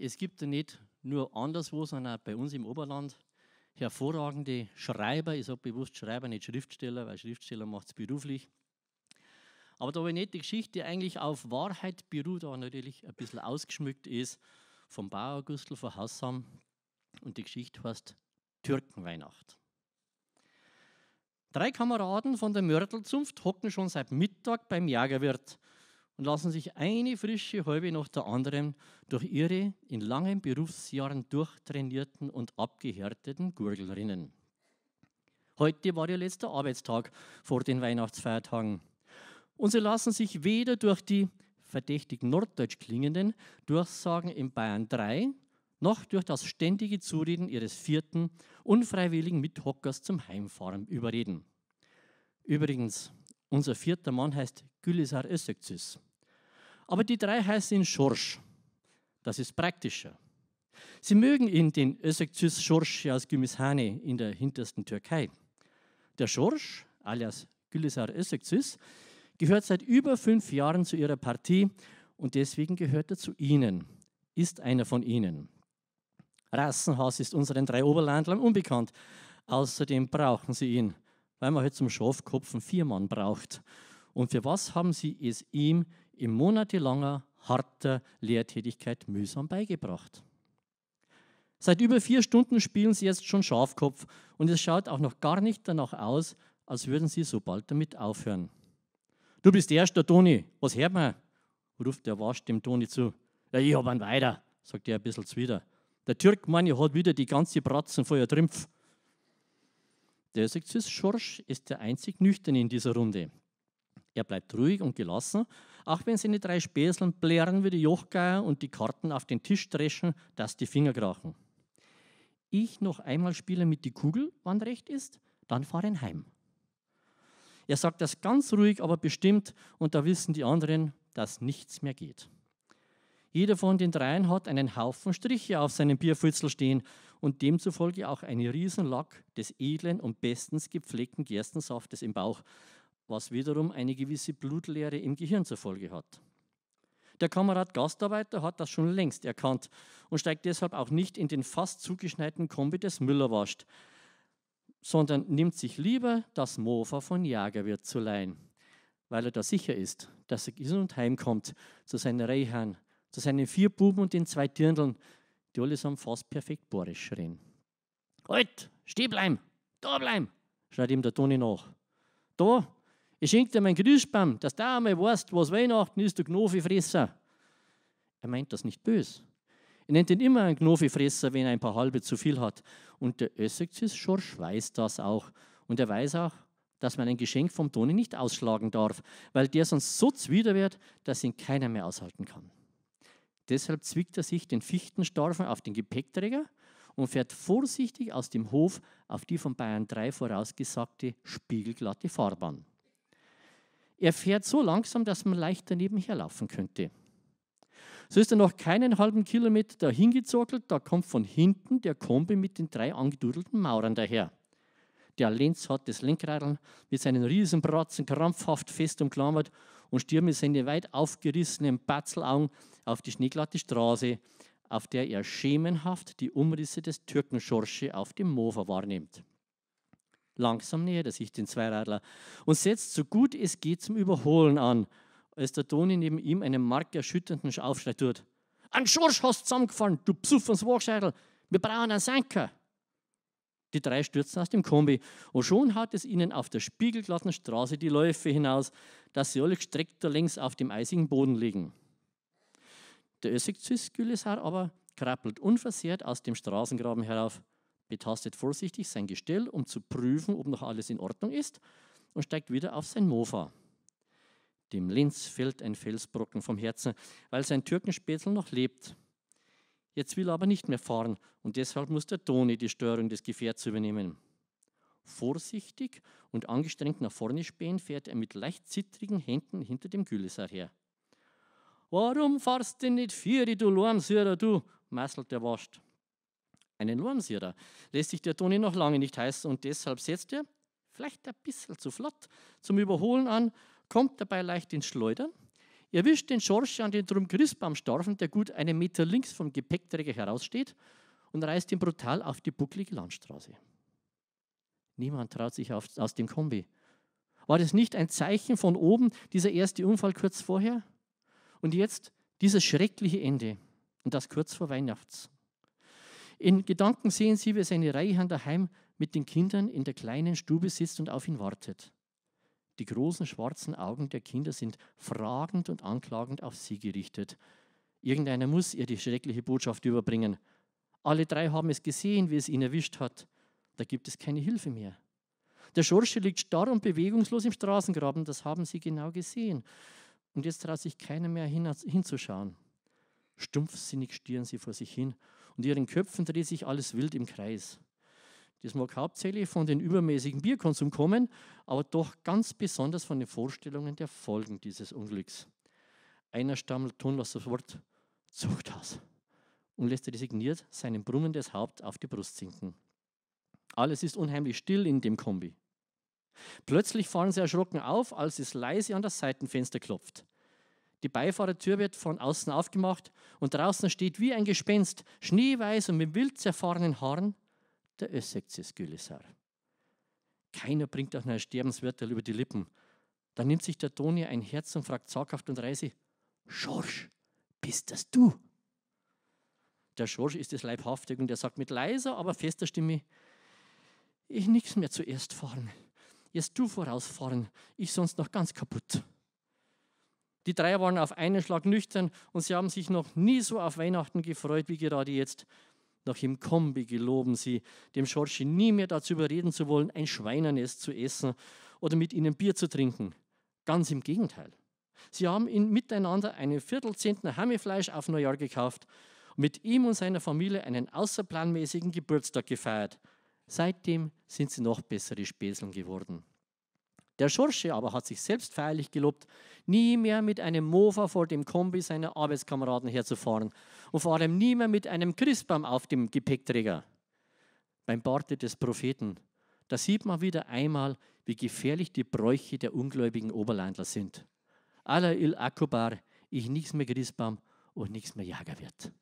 Es gibt ja nicht nur anderswo, sondern auch bei uns im Oberland hervorragende Schreiber. Ich sage bewusst Schreiber, nicht Schriftsteller, weil Schriftsteller macht es beruflich. Aber da eine nette Geschichte eigentlich auf Wahrheit beruht, auch natürlich ein bisschen ausgeschmückt ist, vom Bauer Gustl von Haussam. Und die Geschichte heißt Türkenweihnacht. Drei Kameraden von der Mörtelzunft hocken schon seit Mittag beim Jagerwirt und lassen sich eine frische Halbe nach der anderen durch ihre in langen Berufsjahren durchtrainierten und abgehärteten Gurgel rinnen. Heute war ihr letzter Arbeitstag vor den Weihnachtsfeiertagen. Und sie lassen sich weder durch die verdächtig norddeutsch klingenden Durchsagen in Bayern 3 noch durch das ständige Zureden ihres vierten, unfreiwilligen Mithockers zum Heimfahren überreden. Übrigens, unser vierter Mann heißt Gülisar Özökzüs. Aber die drei heißen ihn Schorsch. Das ist praktischer. Sie mögen ihn, den Özökzüs Schorsch aus Gümüşhane in der hintersten Türkei. Der Schorsch, alias Gülisar Özökzüs, gehört seit über 5 Jahren zu ihrer Partie und deswegen gehört er zu ihnen, ist einer von ihnen. Rassenhass ist unseren drei Oberlandlern unbekannt. Außerdem brauchen sie ihn, weil man halt zum Schafkopfen 4 Mann braucht. Und für was haben sie es ihm in monatelanger, harter Lehrtätigkeit mühsam beigebracht? Seit über 4 Stunden spielen sie jetzt schon Schafkopf und es schaut auch noch gar nicht danach aus, als würden sie so bald damit aufhören. Du bist erster, Toni, was hört man? Ruft der Wasch dem Toni zu. Ja, ich hab einen weiter, sagt er ein bisschen zuwider. Der Türk, meine ich, hat wieder die ganze Bratzen voller Trümpf. Der Schorsch ist der einzig Nüchterne in dieser Runde. Er bleibt ruhig und gelassen, auch wenn seine 3 Späßeln blären wie die Jochgeier und die Karten auf den Tisch dreschen, dass die Finger krachen. Ich noch einmal spiele mit die Kugel, wann recht ist, dann fahren heim. Er sagt das ganz ruhig, aber bestimmt, und da wissen die anderen, dass nichts mehr geht. Jeder von den dreien hat einen Haufen Striche auf seinem Bierfutzel stehen und demzufolge auch eine Riesenlack des edlen und bestens gepflegten Gerstensaftes im Bauch, was wiederum eine gewisse Blutleere im Gehirn zur Folge hat. Der Kamerad Gastarbeiter hat das schon längst erkannt und steigt deshalb auch nicht in den fast zugeschneiten Kombi des Müllerwascht, sondern nimmt sich lieber das Mofa von Jagerwirt zu leihen, weil er da sicher ist, dass er gesund heimkommt zu seinen Rehherrn, zu seinen 4 Buben und den 2 Dirndln, die allesamt fast perfekt bayerisch reden. Halt, steh bleiben, da bleiben, schreit ihm der Toni nach. Da, ich schenk dir meinen Christbaum, dass du einmal weißt, was Weihnachten ist, du Gnofifresser. Er meint das nicht bös. Er nennt ihn immer einen Gnofifresser, wenn er ein paar halbe zu viel hat. Und der Össekzis Schorsch weiß das auch. Und er weiß auch, dass man ein Geschenk vom Toni nicht ausschlagen darf, weil der sonst so zwider wird, dass ihn keiner mehr aushalten kann. Deshalb zwickt er sich den Fichtenstarfen auf den Gepäckträger und fährt vorsichtig aus dem Hof auf die von Bayern 3 vorausgesagte spiegelglatte Fahrbahn. Er fährt so langsam, dass man leicht daneben herlaufen könnte. So ist er noch keinen halben Kilometer dahingezockelt, da kommt von hinten der Kombi mit den 3 angedudelten Maurern daher. Der Lenz hat das Lenkradl mit seinen Riesenbratzen krampfhaft fest umklammert und stiert mit seinen weit aufgerissenen Batzelaugen auf die schneeglatte Straße, auf der er schemenhaft die Umrisse des Türkenschorsche auf dem Mofa wahrnimmt. Langsam nähert er sich den Zweiradler und setzt so gut es geht zum Überholen an, als der Toni neben ihm einen markerschütternden Aufschrei tut. Ein Schorsch hast zusammengefahren, du psuffens Waagscheidl, wir brauchen einen Senker. Die 3 stürzen aus dem Kombi und schon hat es ihnen auf der spiegelglatten Straße die Läufe hinaus, dass sie alle gestreckt da längs auf dem eisigen Boden liegen. Der Össigzüs Gülisar aber krabbelt unversehrt aus dem Straßengraben herauf, betastet vorsichtig sein Gestell, um zu prüfen, ob noch alles in Ordnung ist, und steigt wieder auf sein Mofa. Dem Lenz fällt ein Felsbrocken vom Herzen, weil sein Türkenspätzl noch lebt. Jetzt will er aber nicht mehr fahren und deshalb muss der Toni die Steuerung des Gefährts übernehmen. Vorsichtig und angestrengt nach vorne spähend fährt er mit leicht zittrigen Händen hinter dem Gülisar her. Warum fahrst denn nicht vieri, du Lormsierer, du, masselt der Wascht. Einen Lormsierer lässt sich der Toni noch lange nicht heißen und deshalb setzt er, vielleicht ein bisschen zu flott, zum Überholen an, kommt dabei leicht ins Schleudern, Erwischt den Schorsch an den drum Christbaumstarfen, der gut einen Meter links vom Gepäckträger heraussteht, und reißt ihn brutal auf die bucklige Landstraße. Niemand traut sich aus dem Kombi. War das nicht ein Zeichen von oben, dieser erste Unfall kurz vorher? Und jetzt dieses schreckliche Ende. Und das kurz vor Weihnachts. In Gedanken sehen sie, wie seine Reihan daheim mit den Kindern in der kleinen Stube sitzt und auf ihn wartet. Die großen schwarzen Augen der Kinder sind fragend und anklagend auf sie gerichtet. Irgendeiner muss ihr die schreckliche Botschaft überbringen. Alle drei haben es gesehen, wie es ihn erwischt hat. Da gibt es keine Hilfe mehr. Der Schorsche liegt starr und bewegungslos im Straßengraben, das haben sie genau gesehen. Und jetzt traut sich keiner mehr hinzuschauen. Stumpfsinnig stieren sie vor sich hin und ihren Köpfen dreht sich alles wild im Kreis. Das mag hauptsächlich von den übermäßigen Bierkonsum kommen, aber doch ganz besonders von den Vorstellungen der Folgen dieses Unglücks. Einer stammelt tonlos das Wort Zuchthaus und lässt resigniert seinem brummendes Haupt auf die Brust sinken. Alles ist unheimlich still in dem Kombi. Plötzlich fahren sie erschrocken auf, als es leise an das Seitenfenster klopft. Die Beifahrertür wird von außen aufgemacht und draußen steht wie ein Gespenst, schneeweiß und mit wild zerfahrenen Haaren, der Össekzis Gülisar. Keiner bringt auch noch ein Sterbenswörterl über die Lippen. Dann nimmt sich der Toni ein Herz und fragt zaghaft und leise: Schorsch, bist das du? Der Schorsch ist es leibhaftig und er sagt mit leiser, aber fester Stimme: Ich nix mehr zuerst fahren. Jetzt du vorausfahren, ich sonst noch ganz kaputt. Die drei waren auf einen Schlag nüchtern und sie haben sich noch nie so auf Weihnachten gefreut wie gerade jetzt. Noch im Kombi geloben sie, dem Schorschi nie mehr dazu überreden zu wollen, ein Schweinernest zu essen oder mit ihnen Bier zu trinken. Ganz im Gegenteil. Sie haben ihn miteinander einen Viertelzentner Hammefleisch auf Neujahr gekauft und mit ihm und seiner Familie einen außerplanmäßigen Geburtstag gefeiert. Seitdem sind sie noch bessere Späßeln geworden. Der Schorsche aber hat sich selbst feierlich gelobt, nie mehr mit einem Mofa vor dem Kombi seiner Arbeitskameraden herzufahren und vor allem nie mehr mit einem Christbaum auf dem Gepäckträger. Beim Barte des Propheten, da sieht man wieder einmal, wie gefährlich die Bräuche der ungläubigen Oberlandler sind. Allah il Akbar, ich nix mehr Christbaum und nix mehr Jagerwirt.